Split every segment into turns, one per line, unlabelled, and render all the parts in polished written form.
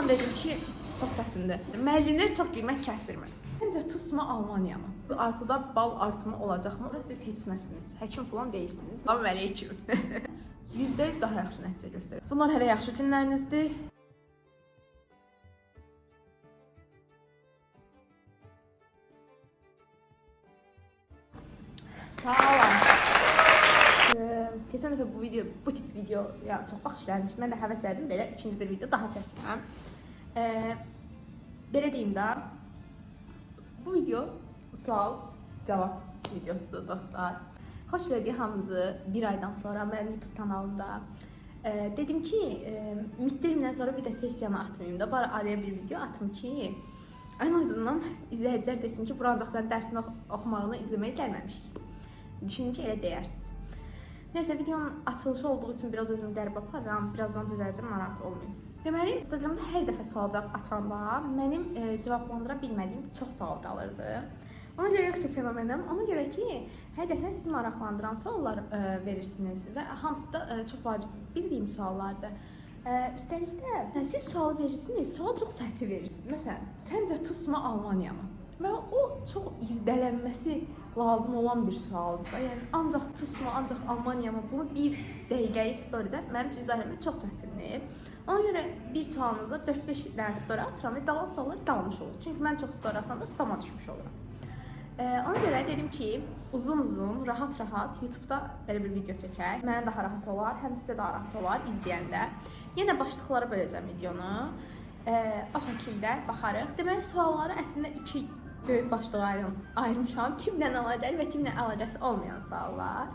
Tam dedim ki, çox çətindir. Müəllimlər çox qiymət kəsirmi? Məncə TUS-mu, Almaniya mı? ATU-da bal artımı olacaqmı? Siz heç nəsiniz. Həkim falan deyilsiniz. Salam əleyküm. %100 daha yaxşı nəticə göstərir. Bunlar hələ yaxşı günlərinizdir. Salam. Keçən dəfə bu video, bu tip video ya çox baxış gəlmiş. Mən də həvəs elədim belə ikinci bir video daha çəkməm. Belə deyim də, bu video sual cavab videosudur dostlar. Xoş gördük hamınızı bir aydan sonra mənim YouTube kanalımda. Dedim ki, midtermdən sonra bir də sessiyanı atmayayım da, bari araya bir video atım ki, ən azından izləyicilər desin ki, bura ancaq sənin dərsini oxumağını izləməyə gəlməmişik. Düşündüm ki, elə deyərsiniz. Neysə, videonun açılışı olduğu üçün biraz özümü qəribə aparıram, birazdan düzələcəm, narahat olmayın. Deməli, Instagramda hər dəfə sual-cavab açanda mənim cavablandıra bilmədiyim çox sual qalırdı. Ona görə yox ki, fenomenəm, ona görə ki, hər dəfə sizi maraqlandıran suallar verirsiniz və hamısı da çox vacib bildiyim suallardır. Üstəlik də siz sualı verirsiniz, sual çox səthi verirsiniz. Məsələn, səncə TUS-mu, Almaniya mı? Və o çox irdələnməsi lazım olan bir sualdır da. Yəni ancaq TUS-mu, ancaq Almaniya mı? Bunu bir dəqiqəlik storydə mənim üçün izah etmək çox çətindir. Ona görə bir sualınıza 4-5 dənə story atıram və qalan suallar qalmış olur. Çünki mən çox story atanda spama düşmüş oluram. Ona görə dedim ki, uzun-uzun, rahat-rahat YouTube-da belə bir video çəkək. Mənə daha rahat olar, həm sizə daha rahat olar izləyəndə. Yenə başlıqlara böləcəm videonu. O şəkildə baxarıq. Deməli, sualları əslində iki böyük başlığa ayırmışam. Tibblə əlaqəli və tibblə əlaqəsi olmayan suallar.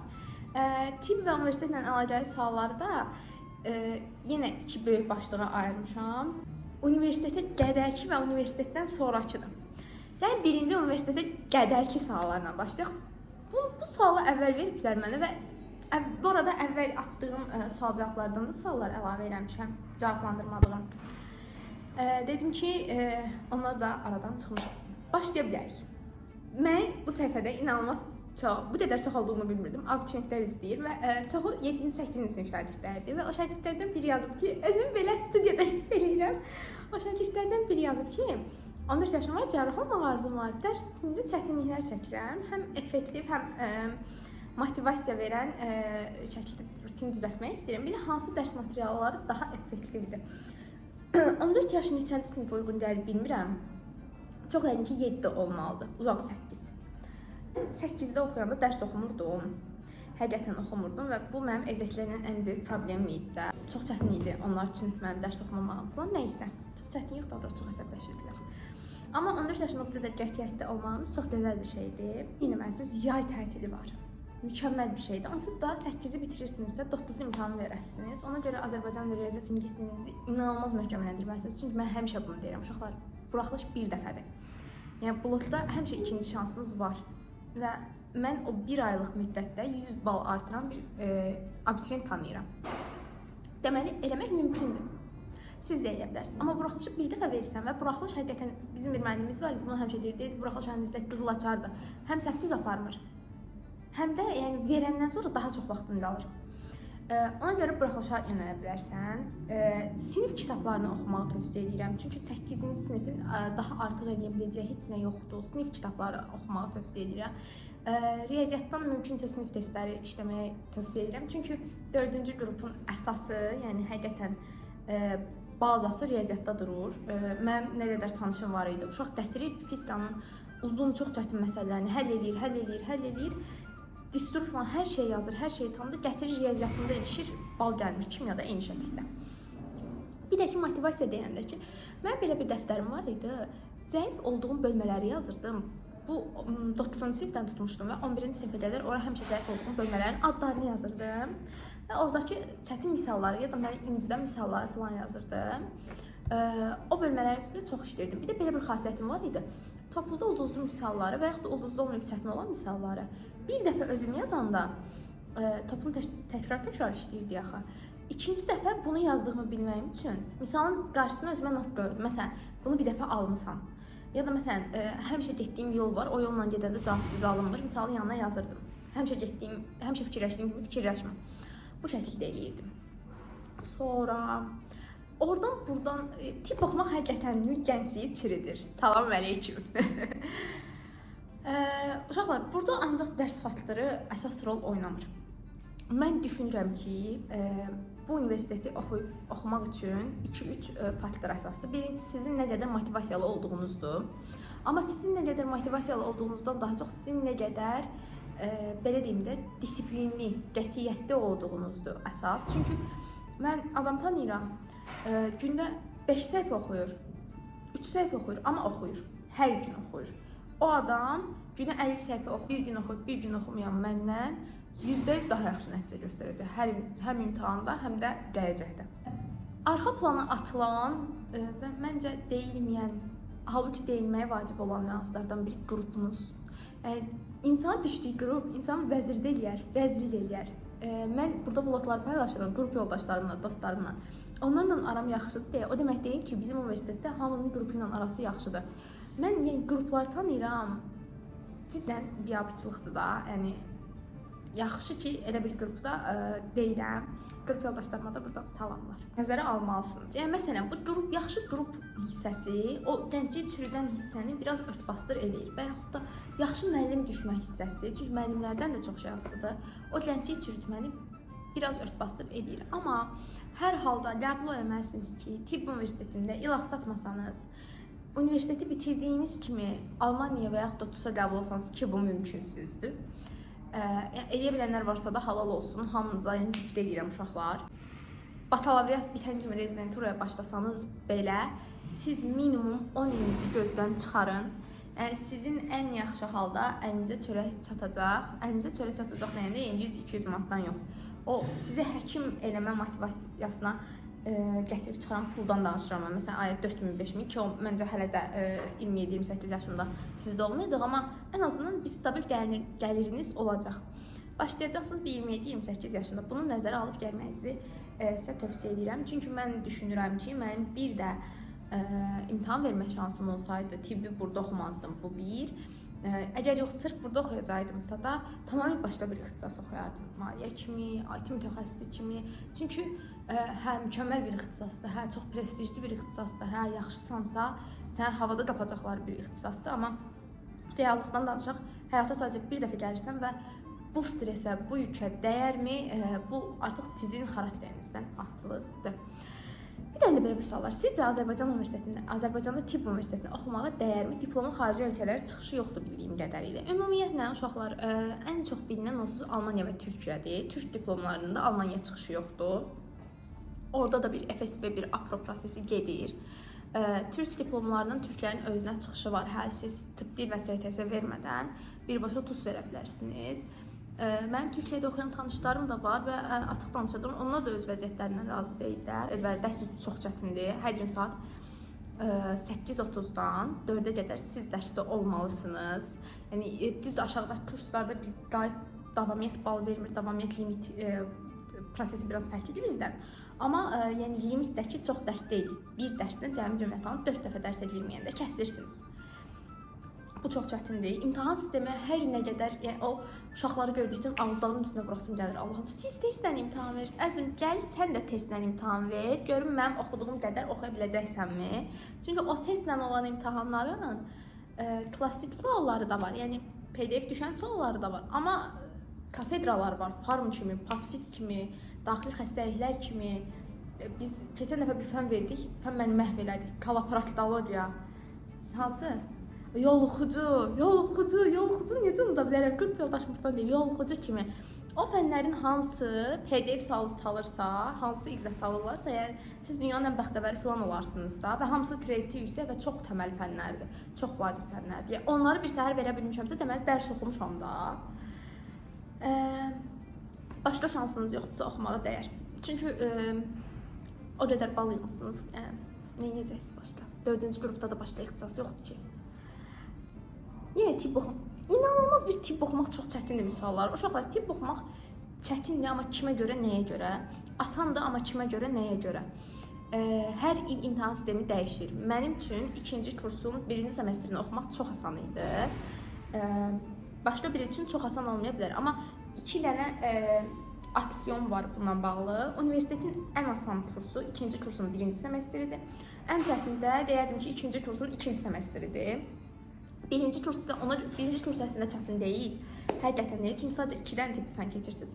Tibb və universitetlə əlaqəli sualları da yenə iki böyük başlığa ayırmışam. Universitetə qədərki və universitetdən sonrakıdır. Yəni birinci universitetə qədərki suallarla başlayaq. Bu sualı əvvəl veriblər mənə və bu arada əvvəl açdığım sual-cavablardan da suallar əlavə eləmişəm, cavablandırmadığım. Dedim ki, onlar da aradan çıxmış olsun. Başlaya bilərik. Mən bu səhifədə inanılmaz çox, bu qədər çox olduğunu bilmirdim. Abituriyentlər izləyir və çoxu 7-ci, 8-ci sinif şagirdləridir və o şagirdlərdən biri yazıb ki, özüm belə studiyada hiss eləyirəm. O şagirdlərdən biri yazıb ki, 14 yaşım var, cərrah olmaq arzum var. Dərs içində çətinliklər çəkirəm. Həm effektiv, həm motivasiya verən şəkildə rutin düzəltmək istəyirəm. Bir də hansı dərs materialları daha effektivdir? 14 yaşın neçənci sinifə uyğun gəlir bilmirəm. Çox yəqin ki, 7 olmalıdır. Uzağı 8. 8-də oxuyanda dərs oxumurdum. Həqiqətən oxumurdum və bu mənim evdəkilərlə ən böyük problemim idi də. Çox çətin idi onlar üçün mənim dərs oxumamağım falan. Nəysə, çox çətin yox, daha doğrusu çox əsəbləşirdilər. Amma 14 yaşında bu qədər qətiyyətli olmağınız çox gözəl bir şeydir. Yenə yay tətili var. Mükəmməl bir şeydir. Onsuz da 8-i bitirirsinizsə 9-u imtahanı verəsiniz. Ona görə Azərbaycan və riyaziyyat ingilis dilinizi inanılmaz möhkəmləndirməlisiniz. Çünki mən həmişə bunu deyirəm. Uşaqlar, buraxılış bir dəfədir. Yəni blokda həmişə ikinci şansınız var. Və mən o bir aylıq müddətdə 100 bal artıran bir abituriyent tanıyıram. Deməli, eləmək mümkündür. Siz də eləyə bilərsiniz. Amma buraxılışı bir dəfə verirsən və buraxılış həqiqətən bizim bir müəllimimiz var idi, bunu həmişə deyirdi, buraxılış əlinizdə qızıl açardır. Həm səhv düz aparmır. Həm də yəni verəndən sonra daha çox vaxtın qalır. Ona görə buraxılışa yönələ bilərsən. Sinif kitablarını oxumağı tövsiyə edirəm. Çünki 8-ci sinifin daha artıq eləyə biləcəyi heç nə yoxdur. Sinif kitabları oxumağı tövsiyə edirəm. Riyaziyyatdan mümkünsə sinif testləri işləməyi tövsiyə edirəm. Çünki 4-cü qrupun əsası, yəni həqiqətən bazası riyaziyyatda durur. Mənim nə qədər tanışım var idi. Uşaq gətirib fizikanın uzun, çox çətin məsələlərini həll eləyir, həll eləyir, həll eləyir. Düstur falan hər şey yazır, hər şeyi tanıdır, gətirir riyaziyyatında ilişir, bal gəlmir, kimyada eyni şəkildə. Bir də ki, motivasiya deyəndə ki, mənim belə bir dəftərim var idi. Zəif olduğum bölmələri yazırdım. Bu 9-cu sinifdən tutmuşdum və 11-ci sinifə qədər ora həmişə zəif olduğum bölmələrin adlarını yazırdım. Və oradakı çətin misalları ya da məni incidən misalları falan yazırdım. O bölmələrin üstündə çox işləyirdim. Bir də belə bir xasiyyətim var idi. Topluda ulduzlu misalları və yaxud da ulduzlu olmayıb çətin olan misalları bir dəfə özüm yazanda toplu təkrar-təkrar işləyirdi axı. İkinci dəfə bunu yazdığımı bilməyim üçün misalın qarşısına özümə not qoyurdum. Məsələn, bunu bir dəfə almısan. Ya da məsələn, həmişə getdiyim yol var, o yolla gedəndə cavab düz alınmır. Misalın yanına yazırdım. Həmişə getdiyim, həmişə fikirləşdiyim kimi fikirləşmə. Bu şəkildə eləyirdim. Sonra Oradan buradan tibb oxumaq həqiqətən gəncliyi çürüdür. Salam əleyküm. Uşaqlar, burada ancaq dərs faktoru əsas rol oynamır. Mən düşünürəm ki, bu universiteti oxumaq üçün 2-3 faktor əsasdır. Birincisi, sizin nə qədər motivasiyalı olduğunuzdur. Amma sizin nə qədər motivasiyalı olduğunuzdan daha çox sizin nə qədər belə deyim də disiplinli, qətiyyətli olduğunuzdur əsas. Çünki mən adam tanıyıram, gündə 5 səhifə oxuyur, 3 səhifə oxuyur, amma oxuyur. Hər gün oxuyur. O adam günə 50 səhifə oxuyur, bir gün oxuyub, bir gün oxumayan məndən %100 daha yaxşı nəticə göstərəcək. Həm imtahanda, həm də gələcəkdə. Arxa plana atılan və məncə deyilməyən, halbuki deyilməyə vacib olan nüanslardan biri qrupunuz. Yəni insana düşdüyü qrup insanı vəzirdə eləyər, rəzil eləyər. Mən burada vloglar paylaşıram qrup yoldaşlarımla, dostlarımla. Onlarla aram yaxşıdır deyə o demək deyil ki, bizim universitetdə hamının qrupu ilə arası yaxşıdır. Mən yəni qruplar tanıyıram. Cidden biabırçılıqdır da. Yəni yaxşı ki, elə bir qrupda deyiləm. Qrup yoldaşlarıma da buradan salamlar. Nəzərə almalısınız. Yəni məsələn, bu qrup, yaxşı qrup hissəsi o gəncliyi çürüdən hissəni biraz örtbasdır eləyir və yaxud da yaxşı müəllim düşmə hissəsi, çünki müəllimlərdən də çox şey asılıdır. O gəncliyi çürütməni biraz örtbasdır eləyir. Amma hər halda qəbul eləməlisiniz ki, tibb universitetində il axsatmasanız, universiteti bitirdiyiniz kimi Almaniya və yaxud da TUSA qəbul olsanız ki, bu mümkünsüzdür. Yəni eləyə bilənlər varsa da halal olsun. Hamınıza yəni qibtə eləyirəm uşaqlar. Bakalavriat bitən kimi rezidenturaya başlasanız belə siz minimum 10 ilinizi gözdən çıxarın. Yəni sizin ən yaxşı halda əlinizə çörək çatacaq. Əlinizə çörək çatacaq nə yəni? 100-200 manatdan yox. O sizi həkim eləmə motivasiyasına gətirib çıxaran puldan danışıram mən. Məsələn, aya 4000, 5000 ki, o məncə hələ də 27-28 yaşında sizdə olmayacaq, amma ən azından bir stabil gəliriniz olacaq. Başlayacaqsınız bir 27-28 yaşında. Bunu nəzərə alıb gəlməyinizi sizə tövsiyə edirəm. Çünki mən düşünürəm ki, mənim bir də imtahan vermə şansım olsaydı, tibbi burada oxumazdım. Bu bir. Əgər yox, sırf burada oxuyacaqdımsa da tamamilə başqa bir ixtisas oxuyardım. Maliyyə kimi, IT mütəxəssisi kimi. Çünki hə, mükəmməl bir ixtisasdır, hə, çox prestijli bir ixtisasdır, hə, yaxşısansa səni havada qapacaqları bir ixtisasdır. Amma reallıqdan danışaq, həyata sadəcə bir dəfə gəlirsən və bu stresə, bu yükə dəyərmi? Bu artıq sizin xarakterinizdən asılıdır. Bir dənə də belə bir sual var. Sizcə Azərbaycan Universitetində, Azərbaycanda tibb universitetində oxumağa dəyərmi? Diplomun xarici ölkələrə çıxışı yoxdur bildiyim qədərilə. Ümumiyyətlə uşaqlar, ən çox bilinən onsuz Almaniya və Türkiyədir. Türk diplomlarının da Almaniya çıxışı yoxdur. Orada da bir FSB, bir APRO prosesi gedir. Türk diplomlarının türklərin özünə çıxışı var. Hə, siz tıbbi dil və STS vermədən birbaşa TUS verə bilərsiniz. Mənim Türkiyədə oxuyan tanışlarım da var və açıq danışacağam. Onlar da öz vəziyyətlərindən razı deyillər. Və dərs çox çətindir. Hər gün saat 8:30-dan 4-ə qədər siz dərsdə olmalısınız. Yəni düzdür, aşağıdakı kurslarda bir qayıb davamiyyət bal vermir, davamiyyət limit prosesi biraz fərqlidir bizdən. Amma yəni limitdəki çox dərs deyil. Bir dərsdən cəmi cəmiyyətdən 4 dəfə dərsə girməyəndə kəsirsiniz. Bu çox çətindir. İmtahan sistemi hər nə qədər, yəni o uşaqları gördükcə ağızlarının üstünə vurasım gəlir. Allahım, siz testlə imtahan verirsiniz. Əzizim, gəl sən də testlə imtahan ver. Görüm mənim oxuduğum qədər oxuya biləcəksənmi? Çünki o testlə olan imtahanların klassik sualları da var. Yəni PDF düşən sualları da var. Amma kafedralar var. Farm kimi, patfiz kimi, daxili xəstəliklər kimi. Biz keçən dəfə bir fən verdik. Fən məni məhv elədi. Koloproktologiya. Hansı? Yoluxucu, yoluxucu, yoluxucu necə unuda bilərəm? 40 yoldaşımdan deyil, yoluxucu kimi. O fənlərin hansı PDF sualı salırsa, hansı ildə salırlarsa, yəni siz dünyanın ən bəxtəvəri filan olarsınız da və hamısı krediti yüksək və çox təməl fənlərdir, çox vacib fənlərdir. Yəni onları bir səhər verə bilmişəmsə, deməli dərs oxumuşam da. Başqa şansınız yoxdursa oxumağa dəyər. Çünki o qədər bal yığmısınız, yəni nə edəcəksiniz başqa? 4-cü qrupda da başqa ixtisas yoxdur ki. Yenə tibb oxumaq. İnanılmaz bir tibb oxumaq çox çətindir suallar. Uşaqlar, tibb oxumaq çətindir, amma kimə görə, nəyə görə? Asandır, amma kimə görə, nəyə görə? Hər il imtahan sistemi dəyişir. Mənim üçün ikinci kursun birinci semestrini oxumaq çox asan idi. Başqa biri üçün çox asan olmaya bilər. Amma 2 dənə Atsion var bununla bağlı. Universitetin ən asan kursu ikinci kursun birinci semestridir. Ən çətini də deyərdim ki, ikinci kursun ikinci semestridir. Birinci kurs sizə ona birinci kurs əslində çətin deyil. Həqiqətən deyil. Çünki sadəcə 2 dənə tibbi fən keçirsiniz.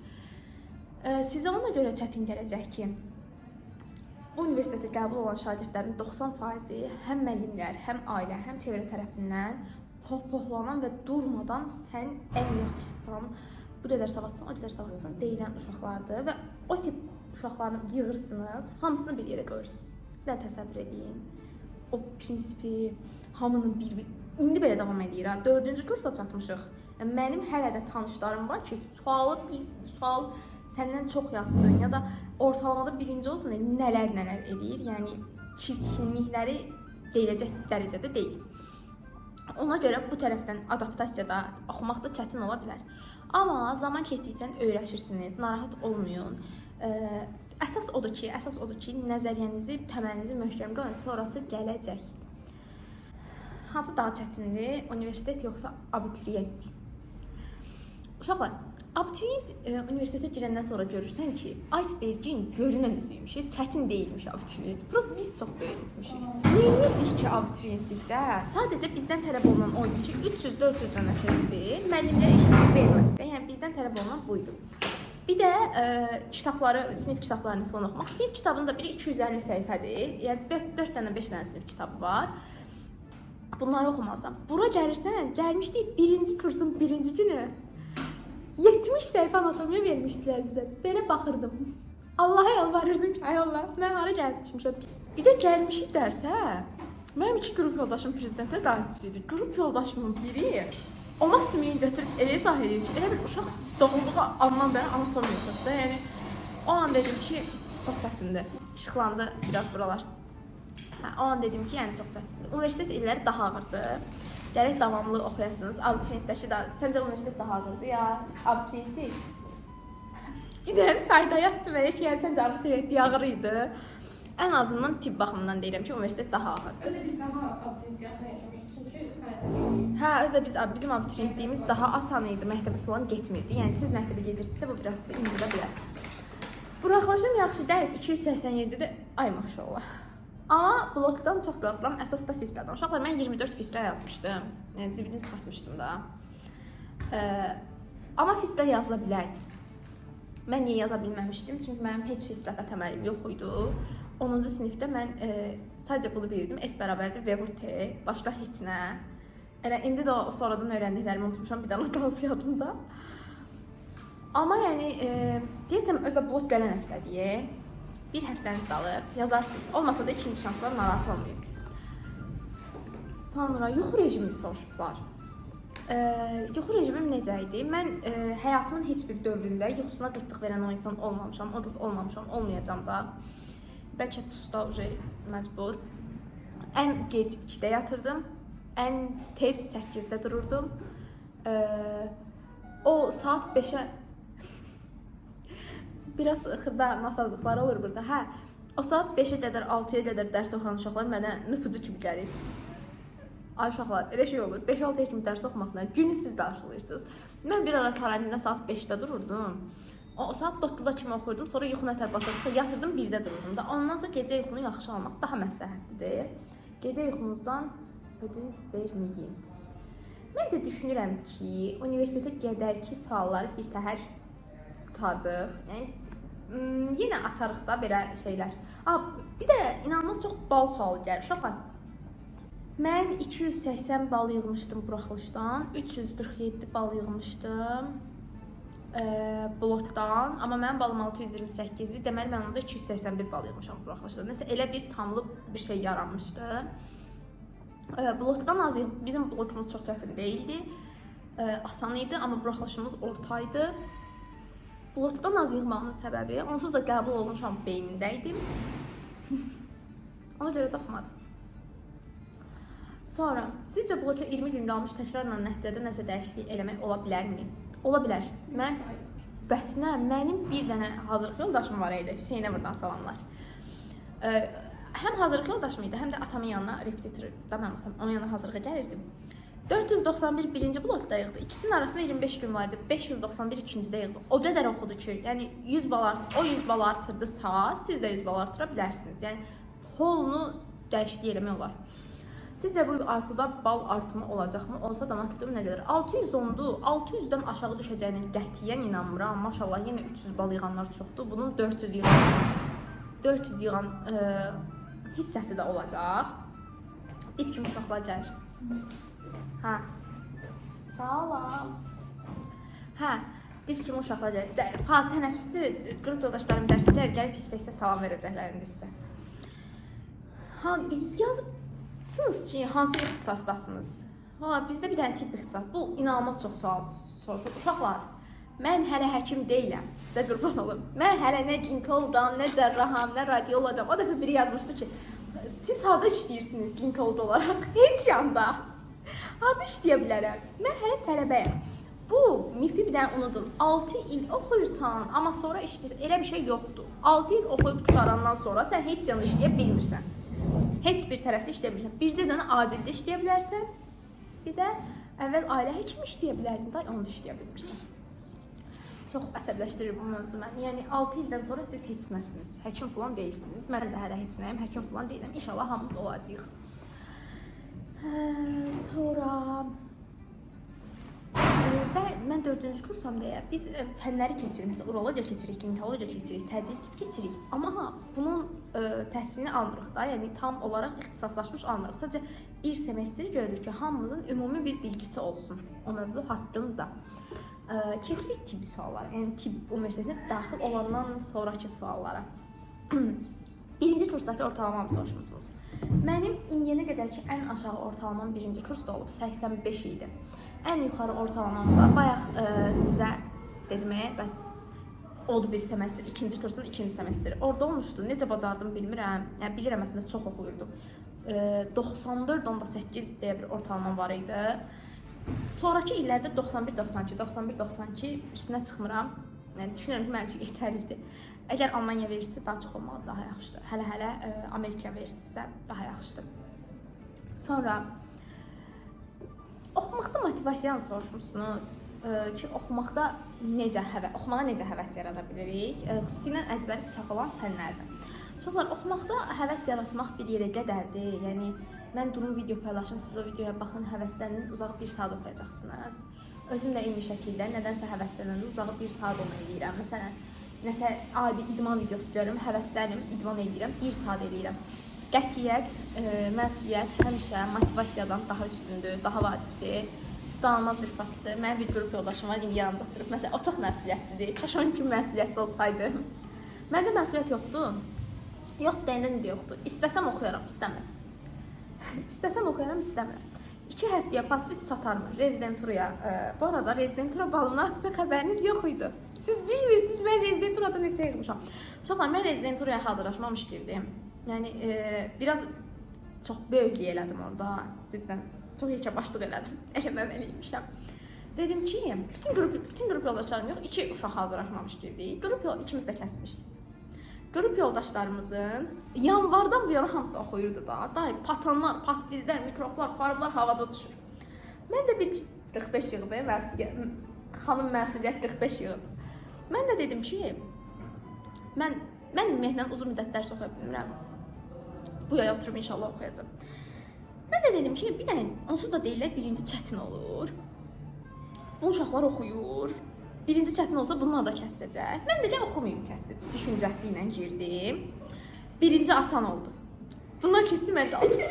Sizə ona görə çətin gələcək ki, bu universitetə qəbul olan şagirdlərin 90%-i həm müəllimlər, həm ailə, həm çevrə tərəfindən pohpohlanan və durmadan sən ən yaxşısan, bu qədər savadsan, o qədər savadsan deyilən uşaqlardır və o tip uşaqlarını yığırsınız, hamısını bir yerə qoyursunuz. Nə təsəvvür eləyin. O prinsipi hamının bir indi belə davam eləyir ha. 4-cü kursa çatmışıq. Yəni mənim hələ də tanışlarım var ki, sualı bir sual səndən çox yazsın ya da ortalamada birinci olsun, yəni nələr eləyir. Yəni çirkinlikləri deyiləcək dərəcədə deyil. Ona görə bu tərəfdən adaptasiyada oxumaq da çətin ola bilər. Amma zaman keçdikcə öyrəşirsiniz, narahat olmayın. Əsas odur ki, nəzəriyyənizi, təməlinizi möhkəm qoyun, sonrası gələcək. Hansı daha çətindir? Universitet yoxsa abituriyent? Uşaqlar, abituriyent universitetə girəndən sonra görürsən ki, icebergin görünən üzüymüş, çətin deyilmiş abituriyent. Prosta biz çox böyütmüşük. Neyinirdik ki abituriyentlikdə? Sadəcə bizdən tələb olunan o idi ki, 300-400 dənə testi müəllimlərə işləyib verməkdə. Yəni bizdən tələb olunan buydu. Bir də kitabları, sinif kitablarını falan oxumaq. Sinif kitabının da biri 250 səhifədir. Yəni 4 dənə, 5 dənə sinif kitabı var. Bunları oxumalısan. Bura gəlirsən, gəlmişdik birinci kursun birinci günü. 70 səhifə anatomiya vermişdilər bizə. Belə baxırdım. Allaha yalvarırdım ki, ay Allah, mən hara gəlib düşmüşəm. Bir də gəlmişik dərsə, mənim iki qrup yoldaşım prezidentə davetçi idi. Qrup yoldaşımın biri ona sümüyünü götürüb elə izah edir ki, elə bir uşaq doğulduğu andan bəri anatomiya əsasında. Yəni o an dedim ki, çox çətindir. İşıqlandı biraz buralar. Hə, o an dedim ki, yəni çox çətindir. Universitet illəri daha ağırdır. Gərək davamlı oxuyasınız. Abituriyentdəki də, səncə universitet daha ağırdır ya abituriyentlik? Bir dənə sayda yatdı belə ki, yəni səncə abituriyentlik ağır idi. Ən azından tibb baxımından deyirəm ki, universitet daha ağır.
Özü biz daha abituriyentlik asan yaşamışıq. Çünki xəritə.
Hə, özü də bizim abituriyentliyimiz daha asan idi, məktəbə falan getmirdi. Yəni siz məktəbə gedirsinizsə bu biraz sizi indirə bilər. Buraxılışım yaxşı deyil, 287-də, ay maşallah. Amma blokdan çox qorxuram, əsas da fizikadan. Uşaqlar, mən 24 fizika yazmışdım. Yəni zibini çıxartmışdım da. Amma fizika yazıla bilərdi. Mən niyə yaza bilməmişdim? Çünki mənim heç fizikada təməlim yox idi. 10-cu sinifdə mən sadəcə bunu bilirdim. S bərabərdir V vur T, başqa heç nə. Elə indi də o sonradan öyrəndiklərimi unutmuşam, bir dənə qalıb yadımda. Amma yəni deyəsən özə blok gələn həftədir. Bir həftəniz qalıb, yazarsınız. Olmasa da ikinci şans var, narahat olmayın. Sonra yuxu rejimini soruşublar. Yuxu rejimim necə idi? Mən həyatımın heç bir dövründə yuxusuna qıtlıq verən o insan olmamışam, o da olmamışam, olmayacağam da. Bəlkə tusta uje məcbur. Ən gec 2-də yatırdım, ən tez 8-də dururdum. O saat 5-ə biraz xırda nasazlıqlar olur burada. Hə, o saat 5-ə qədər, 6-ya qədər dərs oxuyan uşaqlar mənə nıpıcı kimi gəlir. Ay uşaqlar, elə şey olur. 5-6-ya kimi dərs oxumaqla günü siz qarşılayırsınız. Mən bir ara karantində saat 5-də dururdum. O saat 9-da kimi oxuyurdum, sonra yuxu nətər basırdısa yatırdım, 1-də dururdum da. Ondan sonra gecə yuxunu yaxşı almaq daha məsləhətlidir. Gecə yuxunuzdan ödün verməyin. Məncə düşünürəm ki, universitetə qədərki sualları bir təhər qurtardıq. Yəni yenə açarıq da belə şeylər. Bir də inanılmaz çox bal sualı gəlir. Uşaqlar, mən 280 bal yığmışdım buraxılışdan, 347 bal yığmışdım blokdan, amma mənim balım 628 idi. Deməli mən onda 281 bal yığmışam buraxılışdan. Nəsə elə bir tamlı bir şey yaranmışdı. Blokdan az bizim blokumuz çox çətin deyildi. Asan idi, amma buraxılışımız orta idi. Blokdan az yığmağımın səbəbi, onsuz da qəbul olmuşam beynində idim. Ona görə də oxumadım. Sonra, sizcə bloka 20 gün qalmış təkrarla nəticədə nəsə dəyişiklik eləmək ola bilərmi? Ola bilər. Mən, bəs nə, mənim bir dənə hazırlıq yoldaşım var idi. Hüseynə buradan salamlar. Həm hazırlıq yoldaşım idi, həm də atamın yanına repetitorda mənim atam onun yanına hazırlığa gəlirdim. 491 birinci blokda yığdı. İkisinin arasında 25 gün var idi. 591 ikincidə yığdı. O qədər oxudu ki, yəni 100 bal art, o 100 bal artırdısa, siz də 100 bal artıra bilərsiniz. Yəni holunu dəyişiklik eləmək olar. Sizcə bu il ATU-da bal artımı olacaqmı? Olsa da maksimum nə qədər? 610-dur. 600-dən aşağı düşəcəyinə qətiyyən inanmıram. Maşallah yenə 300 bal yığanlar çoxdur. Bunun 400 yığan 400 yığan hissəsi də olacaq. Div kimi uşaqlar gəlir. Hə. Salam. Hə, div kimi uşaqlar gəlir. Tənəffüsdür. Qrup yoldaşlarım dərsə gəlir, gəlib hissə-hissə salam verəcəklər indi sizə. Ha, yazıbsınız ki, hansı ixtisasdasınız? Valla bizdə bir dənə tibb ixtisas. Bu inanılmaz çox sual soruşur. Uşaqlar, mən hələ həkim deyiləm. Sizə qurban olum. Mən hələ nə ginekoloqam, nə cərraham, nə radioloqam. O dəfə biri yazmışdı ki, siz harda işləyirsiniz ginekolog olaraq? Heç yanda. Harda işləyə bilərəm? Mən hələ tələbəyəm. Bu mifi bir dənə unudun. 6 il oxuyursan, amma sonra işləyirsən. Elə bir şey yoxdur. 6 il oxuyub qurtarandan sonra sən heç yanda işləyə bilmirsən. Heç bir tərəfdə işləyə bilmirsən. Bircə dənə acildə işləyə bilərsən. Bir də əvvəl ailə həkimi işləyə bilərdin, day onu da işləyə bilmirsən. Çox əsəbləşdirir bu mövzu məni. Yəni 6 ildən sonra siz heç nəsiniz. Həkim falan deyilsiniz. Mən də hələ heç nəyim, həkim falan deyiləm. İnşallah hamımız olacağıq. Sonra və mən 4-cü kursam deyə biz fənləri keçirik. Məsələn, urologiya keçirik, ginekologiya keçirik, təcili tibb keçirik. Amma ha, bunun təhsilini almırıq da. Yəni tam olaraq ixtisaslaşmış almırıq. Sadəcə bir semestr görürük ki, hamımızın ümumi bir bilgisi olsun o mövzu haqqında. Keçirik tibbi suallara. Yəni tibb universitetinə daxil olandan sonrakı suallara. Birinci kursdakı ortalamamı soruşmusunuz. Mənim indiyənə qədər ki ən aşağı ortalamam birinci kursda olub 85 idi. Ən yuxarı ortalamam da bayaq sizə dedim, bəs oldu bir semestr, ikinci kursun ikinci semestri. Orada olmuşdu. Necə bacardım bilmirəm. Yəni bilirəm əslində çox oxuyurdum. 94.8 deyə bir ortalamam var idi. Sonrakı illərdə 91-92, 91-92 üstünə çıxmıram. Yəni düşünürəm ki, mənim üçün yetərlidir. Əgər Almaniya versiyası daha çox olmalı, daha yaxşıdır. Hələ-hələ Amerika versiyası daha yaxşıdır. Sonra oxumaqda motivasiyanı soruşmusunuz ki, oxumaqda necə oxumağa necə həvəs yarada bilirik? Xüsusilə əzbəri çox olan fənlərdə. Uşaqlar, oxumaqda həvəs yaratmaq bir yerə qədərdir. Yəni mən durum video paylaşım, siz o videoya baxın, həvəslənin, uzağı 1 saat oxuyacaqsınız. Özüm də eyni şəkildə nədənsə həvəslənəndə uzağı 1 saat onu eləyirəm. Məsələn, nəsə adi idman videosu görürüm, həvəslənim, idman eləyirəm, 1 saat eləyirəm. Qətiyyət, məsuliyyət həmişə motivasiyadan daha üstündür, daha vacibdir. Danılmaz bir faktdır. Mənim bir qrup yoldaşım var, indi yanımda oturub. Məsələn, o çox məsuliyyətlidir. Kaş onun kimi məsuliyyətli olsaydı. Məndə məsuliyyət yoxdur. Yoxdur deyəndə necə yoxdur? İstəsəm oxuyaram, istəmirəm. İstəsəm oxuyaram, istəmirəm. 2 həftəyə patvis çatarmı? Rezidenturaya. Bu arada rezidentura balından sizin xəbəriniz yox idi. Siz bilmirsiniz, mən rezidenturada neçə yığmışam. Uşaqlar, mən rezidenturaya hazırlaşmamış girdim. Yəni biraz çox böyüklük elədim orada. Cidden çox yekəbaşlıq elədim. Eləməməliymişəm. Dedim ki, bütün qrup yoldaşlarım yox, 2 uşaq hazırlaşmamış girdik. Qrup yol ikimiz də kəsmişik. Qrup yoldaşlarımızın yanvardan bu yana hamısı oxuyurdu da. Day patanlar, patvizlər, mikroblar, farmlar havada uçuşur. Mən də bir 45 yığıb, məsuliyyət, xanım məsuliyyət 45 yığıb. Mən də dedim ki, mən ümumiyyətlə uzun müddət dərs oxuya bilmirəm. Bu yay oturub inşallah oxuyacağam. Mən də dedim ki, bir dənə onsuz da deyirlər birinci çətin olur. Bu uşaqlar oxuyur. Birinci çətin olsa bunlar da kəsiləcək. Mən də gəl oxumayım kəsib düşüncəsi ilə girdim. Birinci asan oldu. Bunlar keçdi, mən də aldım.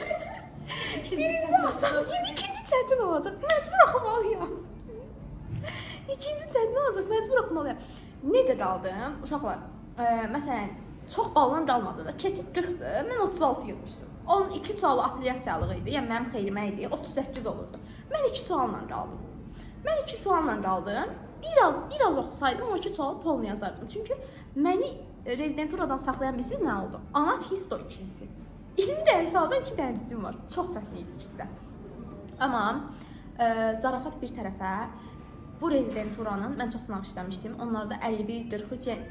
Birinci asan, indi ikinci çətin olacaq. Məcbur oxumalıyam. İkinci çətin olacaq, məcbur oxumalıyam. Necə qaldım? Uşaqlar, məsələn, çox baldan qalmadı da. Keçid 40-dır, mən 36 yığmışdım. Onun 2 sualı apellyasiyalığı idi, yəni mənim xeyrimə idi, 38 olurdu. Mən 2 sualla qaldım. Mən 2 sualla qaldım. Biraz oxusaydım o 2 sualı polnu yazardım. Çünki məni rezidenturadan saxlayan bilsiz nə oldu? Anat histo ikilisi. 20 dənə sualdan 2 dənə dizim var. Çox çətin idi ikisi də. Amma zarafat bir tərəfə, bu rezidenturanın mən çox sınaq işləmişdim. Onlarda 51, 43, yəni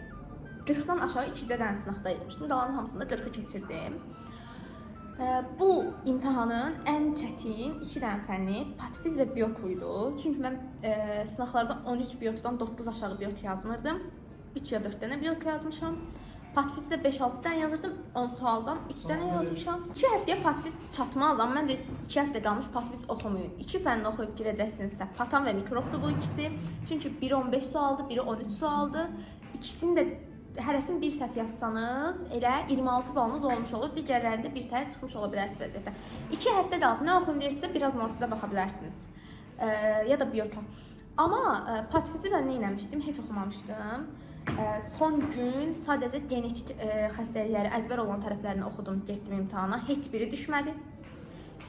40-dan aşağı 2 dənə sınaqda etmişdim. Qalanın hamısında 40-ı keçirdim. Bu imtahanın ən çətin 2 dənə fənni patfiz və biot idi. Çünki mən sınaqlarda 13 biotdan 9 aşağı biot yazmırdım. 3 ya 4 dənə biot yazmışam. Patfizdə 5-6 dənə yazırdım, 10 sualdan 3 dənə yazmışam. 2 həftəyə patfiz çatmaz, amma məncə 2 həftə qalmış patfiz oxumayın. 2 fənni oxuyub girəcəksinizsə, patan və mikrobdur bu ikisi. Çünki biri 15 sualdır, biri 13 sualdır. İkisini də hərəsini bir səhv yazsanız, elə 26 balınız olmuş olur. Digərlərində bir tər çıxmış ola bilərsiniz vəziyyətdə. 2 həftə qalıb nə oxuyum deyirsinizsə, biraz morfizə baxa bilərsiniz. Ya da biota. Amma patfizi mən nə etmişdim? Heç oxumamışdım. Son gün sadəcə genetik xəstəlikləri əzbər olan tərəflərini oxudum, getdim imtahana. Heç biri düşmədi.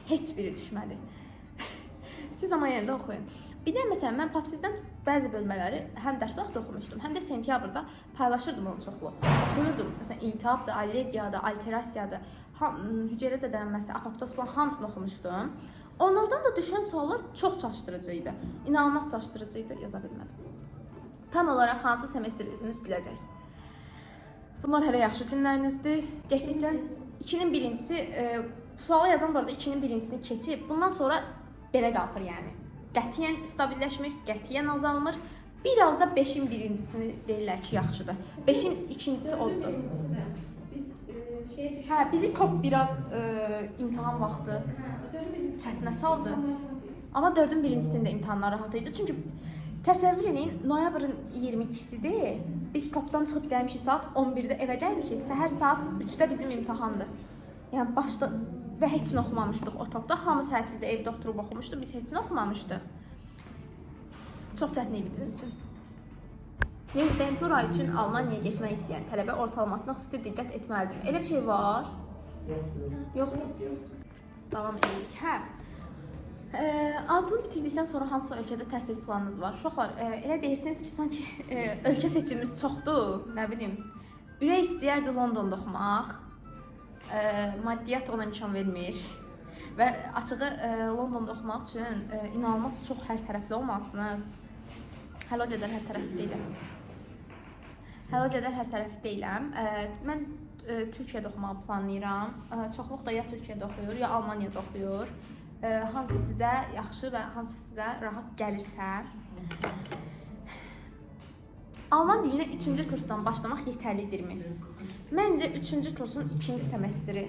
Heç biri düşmədi. Siz amma yenə də oxuyun. Bir də məsələn mən patfizdən bəzi bölmələri həm dərs vaxtı oxumuşdum, həm də sentyabrda paylaşırdım onu çoxlu. Oxuyurdum. Məsələn, iltihabdır, allergiyadır, alterasiyadır, hüceyrə zədələnməsi, apoptoz falan hamısını oxumuşdum. Onlardan da düşən suallar çox çaşdırıcı idi. İnanılmaz çaşdırıcı idi, yaza bilmədim. Tam olaraq hansı semestr üzünüz güləcək? Bunlar hələ yaxşı günlərinizdir. Getdikcə 2-nin birincisi, sualı yazan bu arada 2-nin birincisini keçib, bundan sonra belə qalxır yəni. Qətiyyən stabilləşmir, qətiyyən azalmır. Biraz da 5-in birincisini deyirlər ki, yaxşıdır. 5-in ikincisi odur.
Biz
Hə, bizi top biraz imtahan vaxtı çətinə saldı. Amma 4-ün birincisinin də imtahanları rahat idi. Çünki təsəvvür eləyin, noyabrın 22-sidir. Biz topdan çıxıb gəlmişik, saat 11-də evə gəlmişik. Səhər saat 3-də bizim imtahandır. Yəni başda və heç nə oxumamışdıq o topda. Hamı tətildə evdə oturub oxumuşdu. Biz heç nə oxumamışdıq. Çox çətin idi bizim üçün. Rezidentura üçün Almaniyaya getmək istəyən tələbə ortalamasına xüsusi diqqət etməlidir. Elə bir şey var? Yoxdur. Davam edirik. Hə. Azunu bitirdikdən sonra hansı ölkədə təhsil planınız var? Uşaqlar, elə deyirsiniz ki, sanki ölkə seçimimiz çoxdur, nə bilim. Ürək istəyərdi Londonda oxumaq. Maddiyyat ona imkan vermir. Və açığı Londonda oxumaq üçün inanılmaz çox hər tərəfli olmalısınız. Hələ o qədər hər tərəfli deyiləm. Hələ o qədər hər tərəfli deyiləm. Mən Türkiyədə oxumağı planlayıram. Çoxluq da ya Türkiyədə oxuyur, ya Almaniyada oxuyur. Hansı sizə yaxşı və hansı sizə rahat gəlirsə. Alman dilinə 3-cü kursdan başlamaq yetərlidirmi? Məncə 3-cü kursun 2-ci semestri.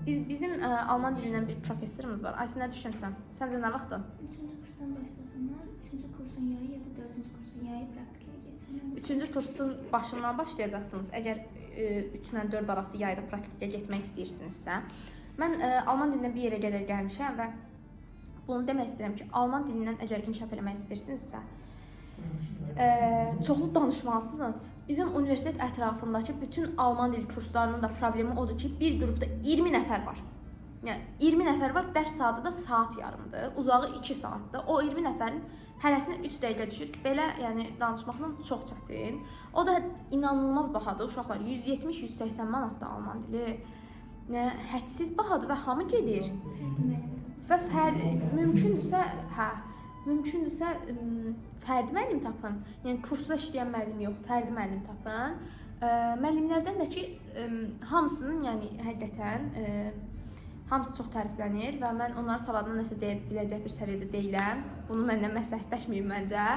Bizim Alman dilindən bir professorumuz var. Aysu, nə düşünürsən? Səncə nə vaxtdan?
3-cü kursdan başlasınlar, 3-cü kursun yayı ya da 4-cü kursun yayı praktikaya getsinlər.
3-cü kursun başından başlayacaqsınız. Əgər 3 ilə 4 arası yayda praktikaya getmək istəyirsinizsə. Mən alman dilindən bir yerə qədər gəlmişəm və bunu demək istəyirəm ki, alman dilindən əgər inkişaf eləmək istəyirsinizsə, çoxlu danışmalısınız. Bizim universitet ətrafındakı bütün alman dili kurslarının da problemi odur ki, bir qrupda 20 nəfər var. Yəni 20 nəfər var, dərs saatı da saat yarımdır, uzağı 2 saatdır. O 20 nəfərin hərəsinə 3 dəqiqə düşür. Belə, yəni danışmaqla çox çətin. O da inanılmaz bahadır uşaqlar. 170-180 manatdır alman dili. Nə hədsiz bahadır və hamı gedir. Və mümkündürsə, hə, mümkündürsə fərdi müəllim tapın. Yəni kursda işləyən müəllim yox, fərdi müəllim tapın. Müəllimlərdən də ki, hamısının, yəni həqiqətən hamısı çox təriflənir və mən onların savadına nəsə deyə biləcək bir səviyyədə deyiləm. Bunu məndən məsləhətləşməyin məncə.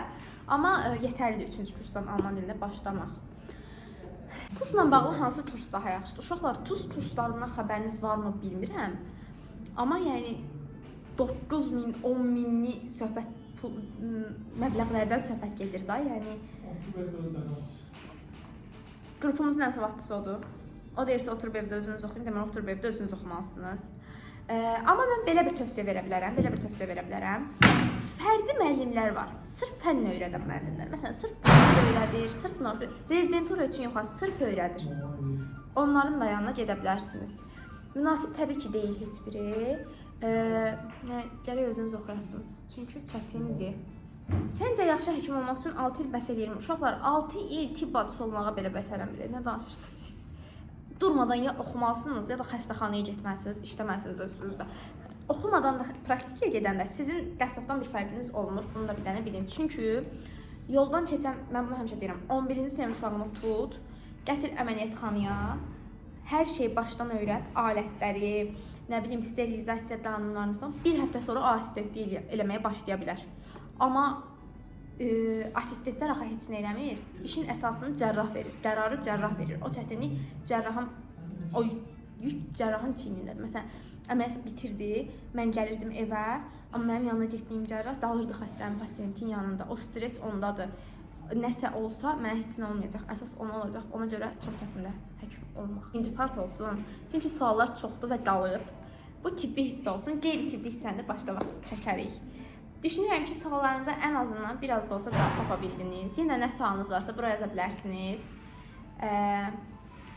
Amma yetərlidir 3-cü kursdan alman dilində başlamaq. TUS-la bağlı hansı kurs daha yaxşıdır? Uşaqlar, TUS kurslarından xəbəriniz varmı bilmirəm. Amma yəni 9 000, 10 minli söhbət pul məbləğlərdən söhbət gedir da. Yəni qrupumuzun ən savadlısı odur. O deyirsə oturub evdə özünüz oxuyun, deməli oturub evdə özünüz oxumalısınız. Amma mən belə bir tövsiyə verə bilərəm, belə bir tövsiyə verə bilərəm. Fərdi müəllimlər var. Sırf fənn öyrədən müəllimlər. Məsələn, sırf fənn öyrədir, sırf normal rezidentura üçün yox, sırf öyrədir. Onların da yanına gedə bilərsiniz. Münasib təbii ki deyil heç biri. Yəni gərək özünüz oxuyasınız. Çünki çətindir. Səncə yaxşı həkim olmaq üçün 6 il bəs eləyirmi? Uşaqlar, 6 il tibb bacısı olmağa belə bəs eləmir. Nə danışırsınız siz? Durmadan ya oxumalısınız, ya da xəstəxanaya getməlisiniz, işləməlisiniz özünüzdə. Oxumadan da praktikaya gedəndə sizin qəssabdan bir fərqiniz olmur. Bunu da bir dənə bilin. Çünki yoldan keçən, mən bunu həmişə deyirəm, 11-ci sinif uşağını tut, gətir əməliyyatxanaya. Hər şeyi başdan öyrət, alətləri, nə bilim sterilizasiya qanunlarını falan. Bir həftə sonra o assistentlik eləməyə başlaya bilər. Amma assistentlər axı heç nə eləmir. İşin əsasını cərrah verir, qərarı cərrah verir. O çətinlik cərrahın o yük cərrahın çiynindədir. Məsələn, əməliyyat bitirdi, mən gəlirdim evə, amma mənim yanına getdiyim cərrah dalırdı xəstənin, pasiyentin yanında. O stres ondadır. Nəsə olsa mənə heç nə olmayacaq. Əsas ona olacaq. Ona görə çox çətindir həkim olmaq. İkinci part olsun. Çünki suallar çoxdur və qalıb. Bu tibbi hissə olsun. Qeyri-tibbi hissəni başqa vaxt çəkərik. Düşünürəm ki, suallarınıza ən azından biraz da olsa cavab tapa bildiniz. Yenə nə sualınız varsa bura yaza bilərsiniz.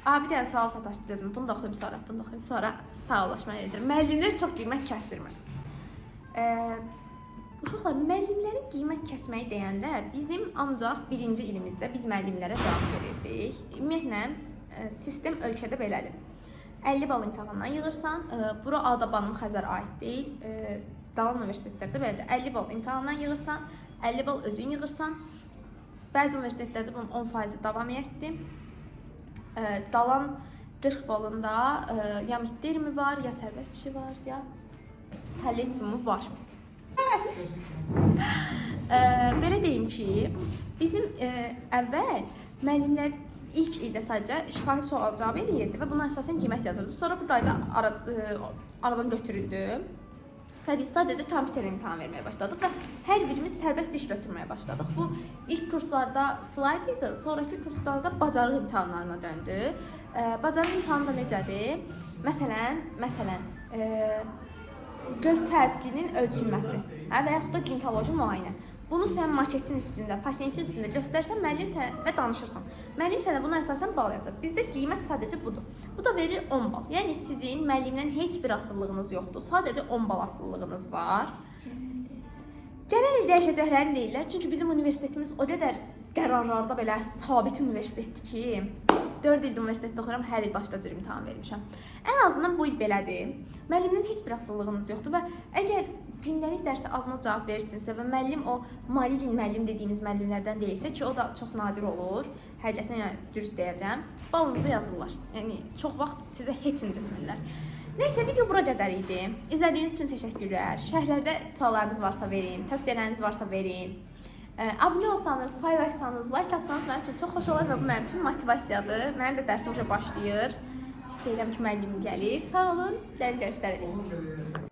Bir dənə sual sataşdı özümə. Bunu da oxuyum sonra, bunu da oxuyum sonra sağollaşma edəcəm. Müəllimlər çox qiymət kəsirmi? Uşaqlar, müəllimlərin qiymət kəsməyi deyəndə bizim ancaq birinci ilimizdə biz müəllimlərə cavab verirdik. Ümumiyyətlə sistem ölkədə belədir. 50 bal imtahandan yığırsan, bura Adabanım Xəzər aid deyil. Qalan universitetlərdə belədir. 50 bal imtahandan yığırsan, 50 bal özün yığırsan. Bəzi universitetlərdə bunun 10% davamiyyətdir. Qalan 40 balında ya midtermi var, ya sərbəst işi var, ya kollegiumu var. Belə deyim ki, bizim əvvəl müəllimlər ilk ildə sadəcə şifahi sual cavab eləyirdi və buna əsasən qiymət yazırdı. Sonra bu qayda aradan götürüldü. Və biz sadəcə kompüter imtahan verməyə başladıq və hər birimiz sərbəst iş götürməyə başladıq. Bu ilk kurslarda slayd idi, sonrakı kurslarda bacarıq imtahanlarına döndü. Bacarıq imtahanı da necədir? Məsələn, göz təzyiqinin ölçülməsi, hə, və yaxud da ginekoloji müayinə. Bunu sən maketin üstündə, pasiyentin üstündə göstərsən, müəllim sənə və danışırsan. Müəllim sənə buna əsasən bal yazır. Bizdə qiymət sadəcə budur. Bu da verir 10 bal. Yəni sizin müəllimdən heç bir asılılığınız yoxdur. Sadəcə 10 bal asılılığınız var. Gələn il dəyişəcəklərini deyirlər. Çünki bizim universitetimiz o qədər qərarlarda belə sabit universitetdir ki, 4 ildir universitetdə oxuyuram, hər il başqa cür imtahan vermişəm. Ən azından bu il belədir. Müəllimdən heç bir asılılığınız yoxdur və əgər gündəlik dərsə azmaz cavab verirsinizsə və müəllim o malign müəllim dediyimiz müəllimlərdən deyilsə ki, o da çox nadir olur. Həqiqətən yəni dürüst deyəcəm. Balınızı yazırlar. Yəni çox vaxt sizə heç incitmirlər. Neysə, video bura qədər idi. İzlədiyiniz üçün təşəkkürlər. Şərhlərdə suallarınız varsa verin, tövsiyələriniz varsa verin. Abunə olsanız, paylaşsanız, like atsanız mənim üçün çox xoş olar və bu mənim üçün motivasiyadır. Mənim də dərsim başlayır. Hiss edirəm ki, müəllimim gəlir. Sağ olun. Gəlin görüşlərə.